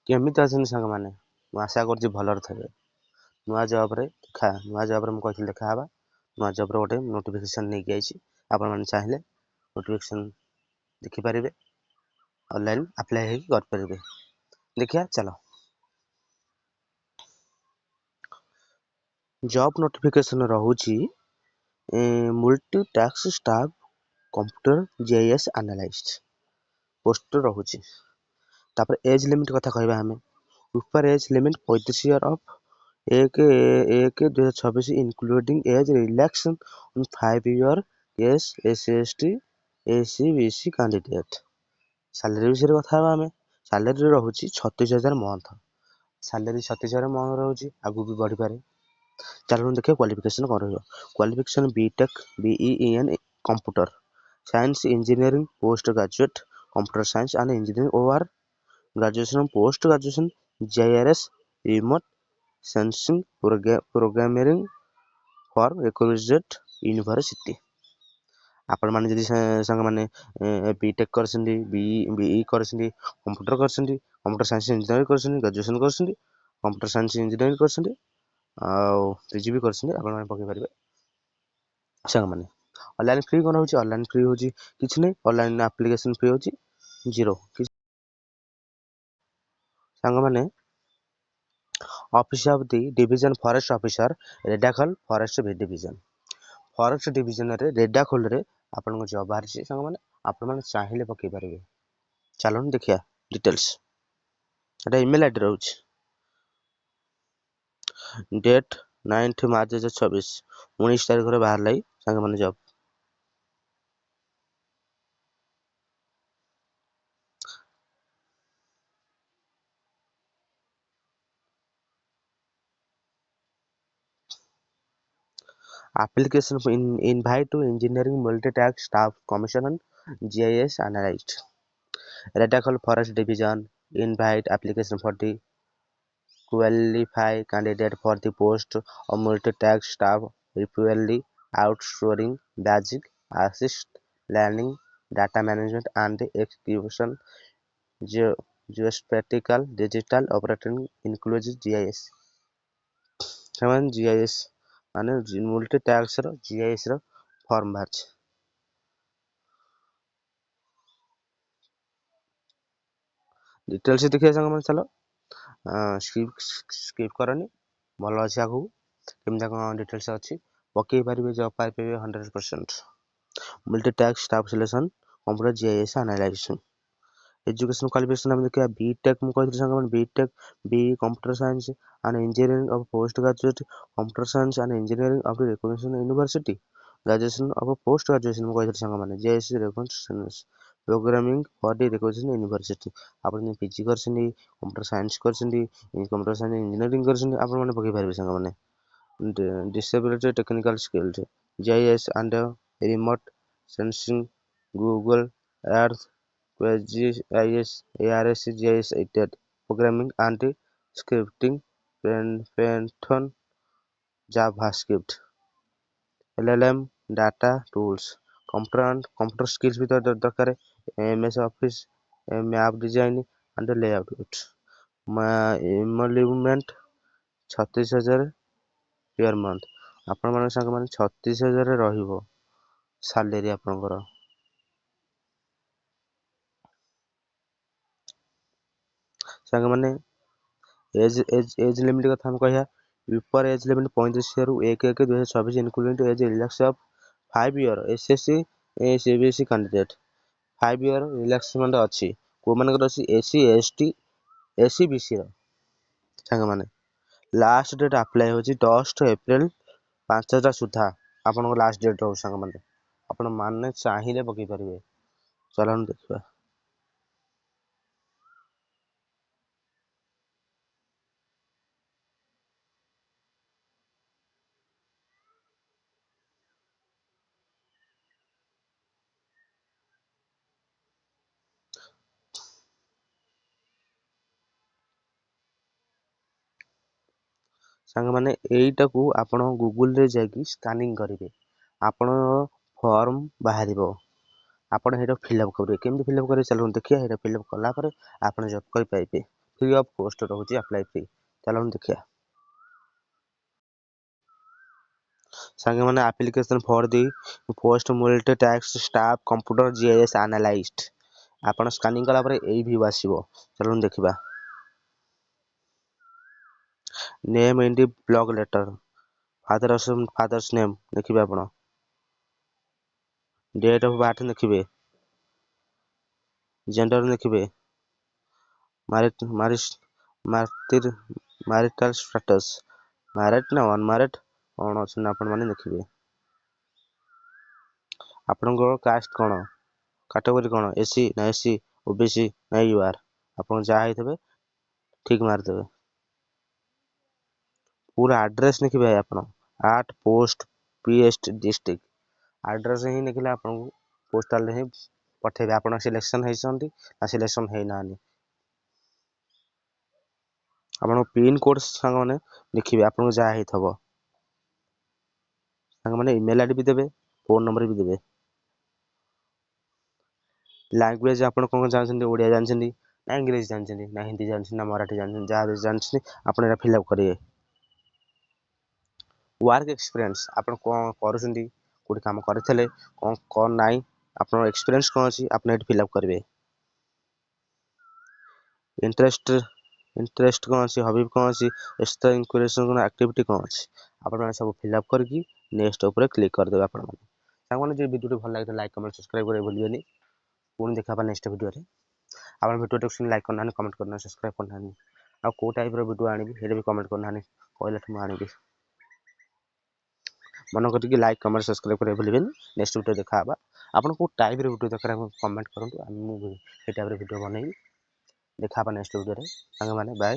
କେମିତି ଅଛନ୍ତି ସାଙ୍ଗମାନେ? ମୁଁ ଆଶା କରୁଛି ଭଲରେ ଥିବେ। ନୂଆ ଜବ୍ରେ ଦେଖା, ନୂଆ ଜବ୍ରେ ମୁଁ କହିଥିଲି ଦେଖାହେବା। ନୂଆ ଜବ୍ର ଗୋଟେ ନୋଟିଫିକେସନ୍ ନେଇକି ଆଇଛି। ଆପଣମାନେ ଚାହିଁଲେ ନୋଟିଫିକେସନ୍ ଦେଖିପାରିବେ, ଅନଲାଇନ୍ ଆପ୍ଲାଏ ହେଇକି କରିପାରିବେ। ଦେଖିବା ଚାଲ। ଜବ୍ ନୋଟିଫିକେସନ୍ ରହୁଛି multi task staff computer GIS analyst post ରହୁଛି। ତାପରେ ଏଜ୍ ଲିମିଟ୍ କଥା କହିବା ଆମେ। ଉପର age limit 35 year of 1/1/2026, including age relaxation on 5 year case SC, ST, SEBC candidate. Salary ବିଷୟରେ କଥା ହେବା ଆମେ। ସାଲେରୀ ରହୁଛି 36,000 ମନ୍ଥ। ସାଲେରୀ 36,000 ମନ୍ଥ ରହୁଛି, ଆଗକୁ ବି ବଢ଼ିପାରେ। ଚାଲନ୍ତୁ ଦେଖିବା କ୍ୱାଲିଫିକେସନ୍ କ'ଣ ରହିବ। Qualification BTech, BE in computer science, engineering, post graduate computer science and engineering or graduation, post graduation GIS, remote sensing, programming from recognized university. ଆପଣମାନେ ଯଦି ସାଙ୍ଗମାନେ ବିଟେକ୍ କରିଛନ୍ତି, ବିଇ କରିଛନ୍ତି, କମ୍ପ୍ୟୁଟର କରିଛନ୍ତି, କମ୍ପ୍ୟୁଟର ସାଇନ୍ସ ଇଞ୍ଜିନିୟରିଂ କରିଛନ୍ତି, graduation କରିଛନ୍ତି, computer science engineering କରିଛନ୍ତି ଆଉ ପିଜି ବି କରିଛନ୍ତି, ଆପଣମାନେ ପକାଇ ପାରିବେ ସାଙ୍ଗମାନେ। ଅନଲାଇନ୍ ଫି କ'ଣ ରହୁଛି? ଅନଲାଇନ୍ ଫି ହେଉଛି କିଛି ନାହିଁ। ଅନଲାଇନ୍ ଆପ୍ଲିକେସନ୍ ଫି ହେଉଛି ଜିରୋ ସାଙ୍ଗମାନେ। Office of the division forest officer, Redhakhol forest division. Forest ଡିଭିଜନରେ ରେଢ଼ାଖୋଲରେ ଆପଣଙ୍କ ଜବ୍ ବାହାରିଛି ସାଙ୍ଗମାନେ। ଆପଣମାନେ ଚାହିଁଲେ ପକାଇ ପାରିବେ। ଚାଲନ୍ତୁ ଦେଖିବା ଡିଟେଲ୍ସ। ଏଇଟା ଇମେଲ୍ I D ରହୁଛି। ଡେଟ୍ 9 ମାର୍ଚ୍ଚ 2026, 19 ତାରିଖରେ ବାହାରିଲା ଏଇ ସାଙ୍ଗମାନେ job. Application invite to engineering multi-task staff commission GIS analyst, Redhakhol Forest Division invite application for the qualify candidate for the post of multi-task staff requiring outsourcing, basic assist learning, data management and execution, geospatial digital operating includes GIS. ସେମାନେ GIS ମାନେ multi ଟାସ୍କର GIS ର form ବାହାରିଛି। Details ଦେଖିବା ସାଙ୍ଗମାନେ। ଚାଲ, skip କରନି, ଭଲ ଅଛି। ଆଗକୁ କେମିତି କ'ଣ ଡିଟେଲ୍ସ ଅଛି, ପକାଇ ପାରିବେ, ଜବ୍ ପାଇପାରିବେ 100%। Multi task staff selection computer GIS analysation. Education qualification ଆମେ ଦେଖିବା। ବିଟେକ୍ ମୁଁ କହିଥିଲି ସାଙ୍ଗମାନେ, BTech, BE computer science and engineering of post graduate computer science and engineering of recognition university, graduation of post graduation ମୁଁ କହିଥିଲି ସାଙ୍ଗମାନେ, GIS programming for the recognition university. ଆପଣ ଯଦି ପିଜି କରିଛନ୍ତି, କମ୍ପ୍ୟୁଟର ସାଇନ୍ସ କରିଛନ୍ତି, କମ୍ପ୍ୟୁଟର ସାଇନ୍ସ ଇଞ୍ଜିନିୟରିଂ କରିଛନ୍ତି, ଆପଣମାନେ ପକାଇ ପାରିବେ ସାଙ୍ଗମାନେ। Disability technical skills, GIS and remote sensing, Google Earth, QGIS, ARS, GIS ଇତ୍ୟାଦି, programming and scripting, Python, JavaScript, LLM, data tools, computer and computer skills ବି ଦରକାର, MS Office, map design and layout. Emolument 36,000 per month. ଆପଣମାନଙ୍କ ସାଙ୍ଗମାନେ 36,000 ରହିବ salary ଆପଣଙ୍କର। ସାଙ୍ଗମାନେ, age limit କଥା ଆମେ କହିବା। ଉପର age limit 35 ଇୟରରୁ 1/1/2026, including age relax of 5 year SSC, SEBC candidate. 5 year relaxment ଅଛି। କେଉଁମାନଙ୍କର ଅଛି? S C, S T, S E B ସିର ସାଙ୍ଗମାନେ। ଲାଷ୍ଟ ଡେଟ୍ ଆପ୍ଲାଏ ହେଉଛି 10 ଏପ୍ରିଲ 5ଟା ସୁଦ୍ଧା ଆପଣଙ୍କ ଲାଷ୍ଟ ଡେଟ୍ ରହୁଛି ସାଙ୍ଗମାନେ। ଆପଣ ମାନେ ଚାହିଁଲେ ପକାଇ ପାରିବେ। ଚାଲନ୍ତୁ ଦେଖିବା। ସାଙ୍ଗମାନେ, ଏଇଟାକୁ ଆପଣ ଗୁଗୁଲରେ ଯାଇକି ସ୍କାନିଂ କରିବେ, ଆପଣ ଫର୍ମ ବାହାରିବ। ଆପଣ ସେଇଟା ଫିଲ୍ଅପ୍ କରିବେ। କେମିତି ଫିଲ୍ଅପ୍ କରିବେ, ଚାଲନ୍ତୁ ଦେଖିବା। ସେଇଟା ଫିଲ୍ଅପ୍ କଲା ପରେ ଆପଣ ଜବ୍ କରିପାରିବେ। ଫ୍ରି ଅଫ୍ କୋଷ୍ଟ ରହୁଛି ଆପ୍ଲାଏ ଫି। ଚାଲନ୍ତୁ ଦେଖିବା ସାଙ୍ଗମାନେ। Application for the post multi task staff computer GIS analyst। ଆପଣ ସ୍କାନିଂ କଲା ପରେ ଏଇ ଭ୍ୟୁ ଆସିବ। ଚାଲନ୍ତୁ ଦେଖିବା। Name in the block letter, father's name ଦେଖିବେ ଆପଣ, ଡେଟ୍ ଅଫ୍ ବାର୍ଥ ଦେଖିବେ, ଜେଣ୍ଡର ଦେଖିବେ, ମାରିଟାଲ ଷ୍ଟାଟସ୍, ମ୍ୟାରେଡ୍ ନା ଅନମ୍ୟାରେଡ୍ କ'ଣ ଅଛନ୍ତି ଆପଣମାନେ ଦେଖିବେ। ଆପଣଙ୍କର କାଷ୍ଟ କ'ଣ, କାଟେଗୋରୀ କ'ଣ, ଏସ୍ ସି ନା ଏସ୍ ସି, ଓ ବି ସି ନା you ଆର୍, ଆପଣ ଯାହା ହେଇଥିବେ ଠିକ୍ ମାରିଦେବେ। ପୁରା ଆଡ୍ରେସ୍ ଲେଖିବେ ଆପଣ, at post PS district address ହିଁ ଲେଖିଲେ ଆପଣଙ୍କୁ ପୋଷ୍ଟାଲରେ ହିଁ ପଠେଇବେ। ଆପଣ ସିଲେକ୍ସନ୍ ହେଇଛନ୍ତି ନା ସିଲେକ୍ସନ୍ ହେଇନାହାନ୍ତି, ଆପଣଙ୍କ ପିନ୍ କୋଡ଼୍ ସାଙ୍ଗମାନେ ଦେଖିବେ, ଆପଣଙ୍କୁ ଯାହା ହେଇଥିବ। ସାଙ୍ଗମାନେ, ଇମେଲ୍ I D ବି ଦେବେ, ଫୋନ୍ ନମ୍ବର ବି ଦେବେ। ଲାଙ୍ଗୁଏଜ୍ ଆପଣ କ'ଣ ଜାଣିଛନ୍ତି, ଓଡ଼ିଆ ଜାଣିଛନ୍ତି ନା ଇଂରାଜୀ ଜାଣିଛନ୍ତି ନା ହିନ୍ଦୀ ଜାଣିଛନ୍ତି ନା ମରାଠୀ ଜାଣିଛନ୍ତି, ଯାହା ବି ଜାଣିଛନ୍ତି ଆପଣ ଏଇଟା ଫିଲ୍ଅପ୍ କରିବେ। ୱାର୍କ ଏକ୍ସପିରିଏନ୍ସ, ଆପଣ କ'ଣ କରୁଛନ୍ତି, କେଉଁଠି କାମ କରିଥିଲେ, କ'ଣ କ'ଣ ନାହିଁ, ଆପଣଙ୍କ ଏକ୍ସପିରିଏନ୍ସ କ'ଣ ଅଛି, ଆପଣ ଏଠି ଫିଲ୍ଅପ୍ କରିବେ। ଇଣ୍ଟରେଷ୍ଟ କ'ଣ ଅଛି, ହବି କ'ଣ ଅଛି, ଏକ୍ସଟ୍ରା ଇନକ୍ଲୁଡେସନ୍ କ'ଣ, ଆକ୍ଟିଭିଟି କ'ଣ ଅଛି, ଆପଣମାନେ ସବୁ ଫିଲ୍ଅପ୍ କରିକି ନେକ୍ସଟ ଉପରେ କ୍ଲିକ୍ କରିଦେବେ ଆପଣମାନେ। ସାଙ୍ଗମାନେ, ଯଦି ଭିଡ଼ିଓଟି ଭଲ ଲାଗିଥାଏ, ଲାଇକ୍, କମେଣ୍ଟ, ସବସ୍କ୍ରାଇବ୍ କରିବାକୁ ଭୁଲିବେନି। ପୁଣି ଦେଖା ହେବା ନେକ୍ସଟ ଭିଡ଼ିଓରେ। ଆପଣ ଭିଡ଼ିଓଟିକୁ ଲାଇକ୍ କରିନାହାନ୍ତି, କମେଣ୍ଟ କରିନାହାନ୍ତି, ସବସ୍କ୍ରାଇବ୍ କରିନାହାନ୍ତି, ଆଉ କେଉଁ ଟାଇପ୍ର ଭିଡ଼ିଓ ଆଣିବି ସେଇଟା ବି କମେଣ୍ଟ କରିନାହାନ୍ତି, କହିଲାଠୁ ମୁଁ ଆଣିବି। ମନ କରିକି ଲାଇକ୍, କମେଣ୍ଟ, ସବସ୍କ୍ରାଇବ୍ କରିବାକୁ ଭୁଲିବେନି। ନେକ୍ସଟ ଭିଡ଼ିଓ ଦେଖା ହେବା। ଆପଣ କେଉଁ ଟାଇପ୍ର ଭିଡ଼ିଓ ଦରକାର କମେଣ୍ଟ କରନ୍ତୁ, ଆମେ ମୁଁ ସେଇ ଟାଇପ୍ର ଭିଡ଼ିଓ ବନେଇବି। ଦେଖା ହେବା ନେକ୍ସଟ ଭିଡ଼ିଓରେ ସାଙ୍ଗମାନେ, ବାଏ।